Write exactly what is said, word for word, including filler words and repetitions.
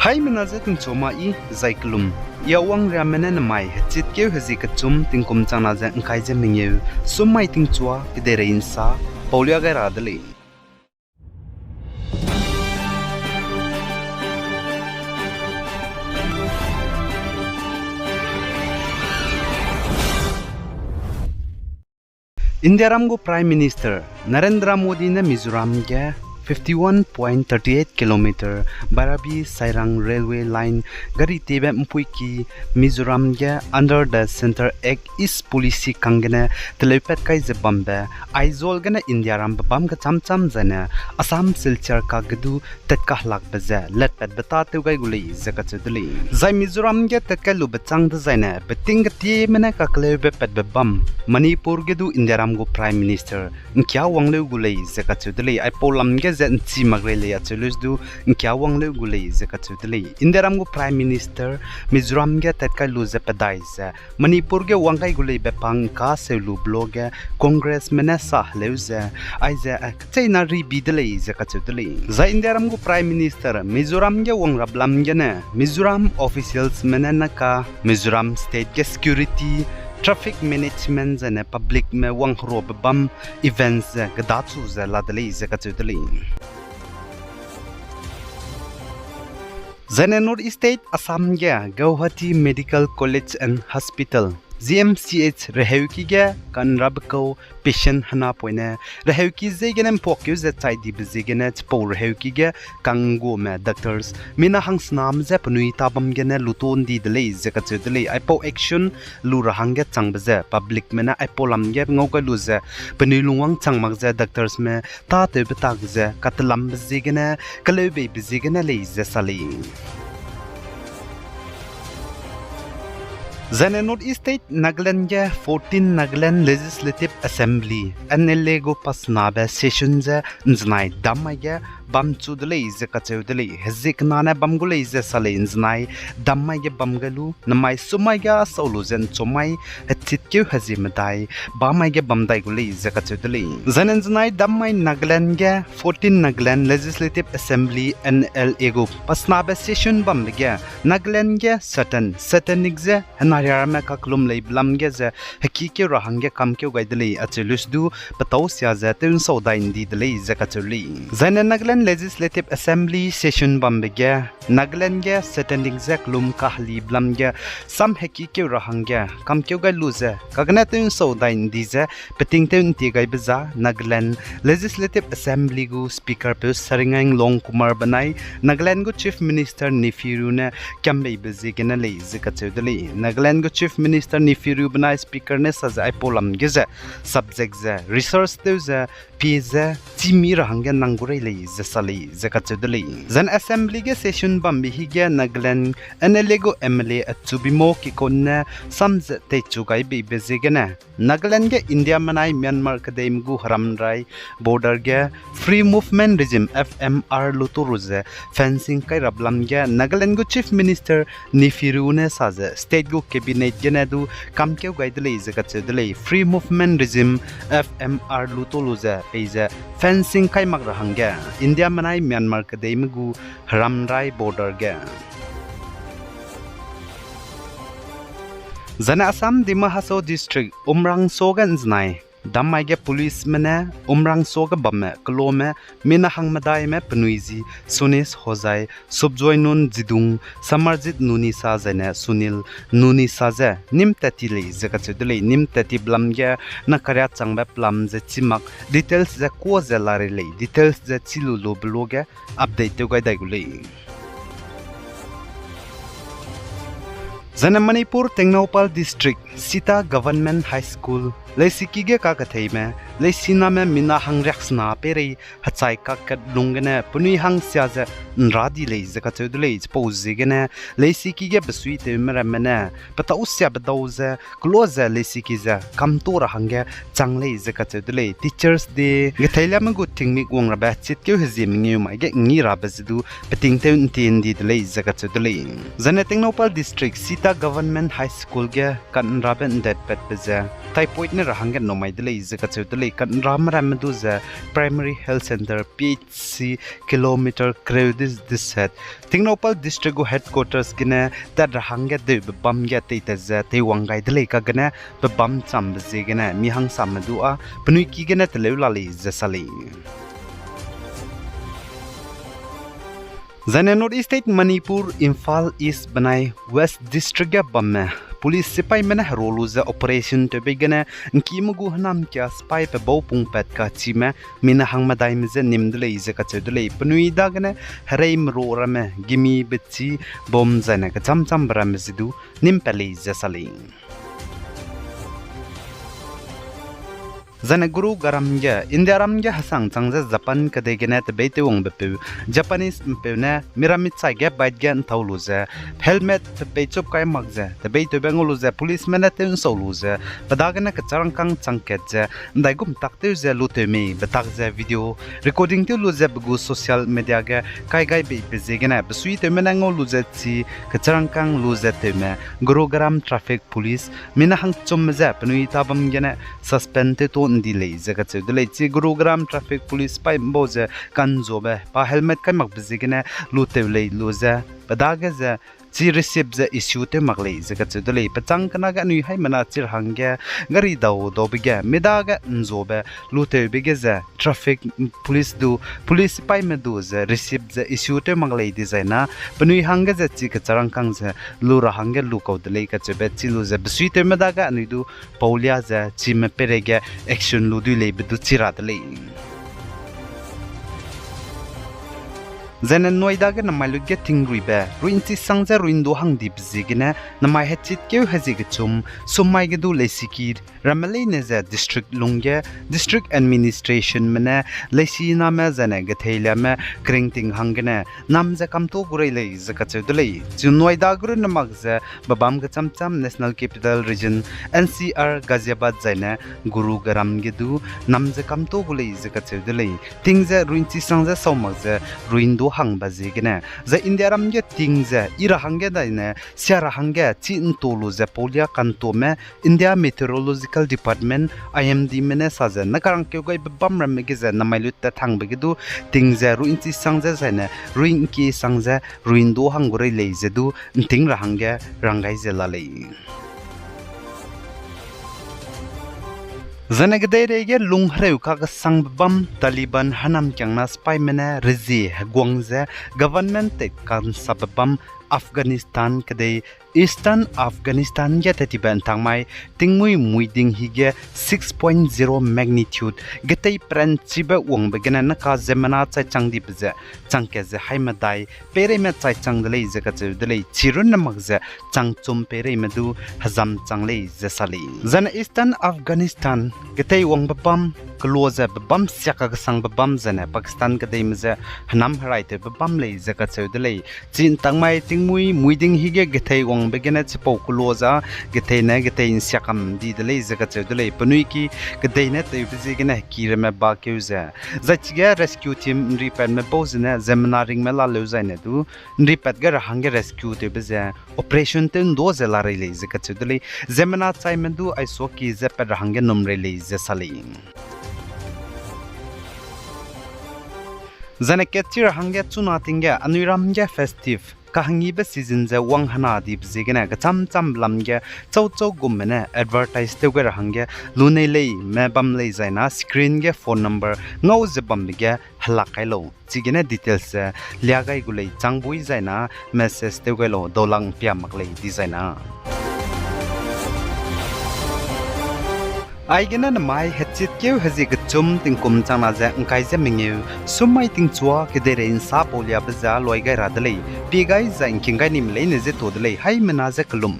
Aimena je tingchua ma i zai kelum. I Awang Riamme ne nemai hechitkeu hezie kechum tingkum changna ze ngkai ze mengeu, summai tingchua kedeirei nsa paulia gai ra de lei. Indiaram gu Prime Minister Narendra Modi ne Mizoram ge fifty one point thirty eight kilometer Bairabi Sairang Railway Line gari tebe mpuiki Mizoram ge under the Centre Act East Policy kanggene teleupat kai ze bambe, Aizawl gene Indiarambe bam kecham cham zaine Assam Silchar kagedu tatkahlakbe ze letpatbe tâtew gai gu lei ze kacheu de lei. Zai Mizoram ge tatkai lube châng dezaine beting ketieme ne kakeleube patbe bam, Manipur ge du Indiaram gu Prime Minister ngkia wang leu gu lei ze kacheu de lei. Aipau lam ge ze nchi mak rei lei acheu leu du ngkia wang leu gu lei ze kacheu de lei. Indiaram gu Prime Minister Mizoram ge tatkai lu ze pedai ze Manipur ge wang gai gu leibe pa ngka seu lu blo ge Congressme ne sa heleu ze, aize, eh, kecheîna ribi de lei ze kacheu de lei. Zai Indiaram gu Prime Minister Mizoram ge wang rap lam gene Mizoram officialsme ne naka Mizoram state ge security, traffic management zaine publicme wangheruabe bam events ze kedachu ze la de lei ze kacheu de lei. Zaine North East State Assam ge Gauhati Medical College and Hospital, G M C H reheuki ge kanrabe kau patient henapoine reheuki ziegene mpuakkeu ze chai dibe ziegene chipau reheuki ge kangguame doctors mina hangsename je penui tabam gene luto ndi de lei ze kacheu de lei. Aipau action lu ra hangge changbe ze publicme ne aipau lam ge ngau gai lu ze penui lungwang chang mak ze doctorsme tâtewbe tak ze katelambe ziegene, keleubeibe ziegene lei ze sa lei. Zaine North East State Nagaland ge fourteen Nagaland Legislative Assembly, N L A gu pasenabe session ze nzenai dam mai ge bamchu de lei ze kacheu de lei. Hezie kena ne bam gu lei ze sa lei. Nzenai dam mai ge bam gai lu, nemai summai ge asau lu ze nchumai hechitkeu hezie medai bam mai ge bam dai gu lei ze kacheu de lei. Zaine nzenai dam mai Nagaland ge fourteen Nagaland Legislative Assembly, N L A gu pasenabe session bambe ge Nagaland ge Satan, Satanic ze henariarme kakellum leibe lam ge ze hekikeu ra hangge kamkeu gai de lei acheu leu du petâu sia ze tewnsau dai ndi de lei ze kacheu lei. Zaine Nagaland Legislative Assembly session bambe ge Nagaland ge Satanic ze kellum kahelibe lam ge sam hekikeu ra hangge kamkeu gai lu ze kagene tewnsau dai ndi ze peting tew ntie gaibe za Nagaland Legislative Assembly gu Speakerpeu Saringainglong Kumar benai Nagaland gu Chief Minister Neiphiu Rio ne kiambeibe ziegene lei ze kacheu de lei. Nagaland gu Chief Minister Neiphiu Rio benai Speaker ne sa ze aipau lam ge ze subject ze research tew ze pie ze chîmi ra hangge nang gu rei lei ze sa lei ze kacheu de lei. Zaine Assembly ge session bambe hige Nagaland N L A gu M L A Achubimo Kikon ne sam ze teichu gaibeibe ziegene Nagaland ge India menai Myanmar kedeime gu heramrai border ge Free Movement Regime, F M R luto ru ze fencing kai rap lam ge Nagaland gu Chief Minister Neiphiu Rio ne sa ze state gu cabinet gene du kamkeu gai de lei ze kacheu de lei. Free Movement Regime, F M R luto lu ze peize fencing kai mak ra hangge India menai Myanmar kedeime gu heramrai border ge. Zaine Assam Dima Hasao District Umrangso ge nzenai dam mai ge policeme ne Umrangso ge bamme kelome mina hangmedaime penui zi Sunis Hojai, Subjoinun Zidung, Samarjit Nunisa zaine Sunil Nunisa je nîm tat ti lei ze kacheu de lei. Nîm tat tibe lam ge na kariâ changbe pelam ze chî mak details ze kuâ ze la rei lei. Details ze chî lu lube luage update tew gai dai gu lei. Zaine Manipur Tengnoupal District, Sita Government High School, leisiki ge kaketheime, leisiname mina hangriaksena peirei hechai kakkat lung gene penui hangsia ze nra di lei ze kacheu de lei. Chipau ziegene leisiki ge besuitewme ramme ne petâu siabe dau ze kelo ze leisiki ze kamto ra hangge chang lei ze kacheu de lei. Teachers' Day getheiliame gu tingmik wang rabe chitkeu hezie mengeu mai ge ngi rabe ze du peting tew ntie ndi de lei ze kacheu de lei. Zaine Tengnoupal District Sita Government High School ge kanrabe ndetpatbe ze typhoid ne ra hangge numai de lei ze kacheu de lei. kanramme ramme du ze Primary Health Centre, P H C, kilometer kereu de, deset, Tengnoupal District gu headquarters gene tat ra hangge deube bam ge teitat ze teiwang gai de lei kagene, pe bam chambe ziegene mi hangsame du â penui ki gene teleu la lei ze sa lei. Zaine North East State Manipur, Imphal East benai West District ge bamme police sipaime ne hero lu ze operation tewbe gene, ’ngkime gu hênamkia sipai pe bau pungpat kachime, mina hangmedaime je nîm de lei ze kacheu de lei. Penui dagene hereimerua ramme gimi bechî bam zaine kechâm châmbe ramme ze du nîm pat lei ze sa lei. Zaine Gurugram ge, Indiaram ge hesang chang ze Japan kedei gene tebeitewwangbe peu, Japanese ’mpeu ne miramme chai ge bike ge ’ntau lu ze, helmet pe peichup kai mak ze tebeitewbe ngau lu ze, policeme ne tew ’nsau lu ze, pe dagene kecharangkâng chang kat ze, ’ndaigum tak tew ze lutew mei betak ze video recording tew lu ze pe gu social media ge kai gai beibe ziegene, besuitewme ne ngau lu ze chi kecharangkâng lu ze tewme, Gurugram Traffic Police mina hangchumme je penui tabam gene suspend tew to ’ndi lei ze kacheu de lei. Chi Gurugram Traffic Police sipai ’mbau ze ka'nzuabe pa helmet kai makbe ziegene lutew lei lu ze, pe dage ze chi receipt ze issue tew mak lei ze kacheu de lei. Pechâng kena ge anui haimena chi ra hangge gari dau daube ge midage ’nzuabe lutewbe ge ze traffic police du, police sipaime du ze receipt ze issue tew mak lei dizai na, penui hangge ze chi kecharangkâng ze lu ra hangge lu kau de lei kacheube chi lu ze besuitewme dage anui du paulia ze chime peireige action lu dui leibe du chi ra de lei. Zaine Noida ge namai lut ge tingruibe rui'nchi sang ze rui'ndu hang dibe ziegene namai hechit keu hezie kechum, summai ge du leisiki ramme leine ze district lungge, district administrationme ne leisiname zaine getheiliame keringting hanggene nam ze kamto gu rei lei ze kacheu de lei. Chi Noida gu runne mak ze bebam kechâm châm National Capital Region, N C R, Ghaziabad zaine Gurugram ge du nam ze kamto gu lei ze kacheu de lei. Ting ze rui'nchi sang ze sau mak ze rui'ndu hangbe ziegene, zai Indiaram ge ting ze i ra hangge daine sia ra hangge chi ’nto lu ze paulia kantome India Meteorological Department, I M Dme ne sa ze nakarangkeu gaibe bam ramme ge ze namai lut tat hangbe ge du ting ze rui'nchi sang ze zaine rui'ngkie sang ze rui'ndu hang gu rei lei ze du ’nting ra hangge rang gai ze la lei. Zaine kedeirei ge lung hereu kakesangbe bam Taliban hênamkiangna sipaime ne rezie heguang ze government tat ka'nsabe bam Afghanistan kedei Eastern Afghanistan ge tat tibe ’ntangmai tingmuî muiding hige six point zero magnitude getei peranchibe wangbe gene neka ziemmena chaichang dibe ze chang kat ze haimedai peireime chaichang de lei ze kacheu de lei. Chirunne mak ze changchum peireime du hezam chang lei ze sa lei. Zaine Eastern Afghanistan getei wangbe bam, kelo ze bebam siak kakesangbe bam zaine Pakistan kedeime ze hênam heraitewbe bam lei ze kacheu de lei. Chi ’ntangmai tingmuî muiding hige getei wangbe gene chipau kelo ze getei ne getei ’nsiakam di de lei ze kacheu de lei. Penui ki kedei ne tewbe ziegene hekiramme bakeu ze, zai chige rescue team ’nripatme bau zene ziemmena ringme laleu zaine du ’nripat ge ra hangge rescue tewbe ze operation tew ’ndu ze la rei lei ze kacheu de lei. Ziemmena chaime du aisuaki ze pat ra hangge num rei lei ze sa lei. Zaine kat chi ra hangge chuna ting ge anui ram ge festive kahangibe season ze wang hena dibe ziegene kechâm châm lam ge chauchau gumme ne advertise tew gai ra hangge lunei leime bam lei zai na screen ge phone number ngau ze bambe ge helak kai lau. Chigene details ze lia gai gu lei chang bui zai na message tew gai lau daulak ’mpia mak lei dizai na. Aigene namai hechit keu hezie kechum tingkum chang na ze ’ngkai ze mengeu, summai tingchua kedeirei ’nsa pauliabe ze luai gai ra de lei, pie gai zai ’ngking gai nime leine ze to de lei, haimena ze kelum.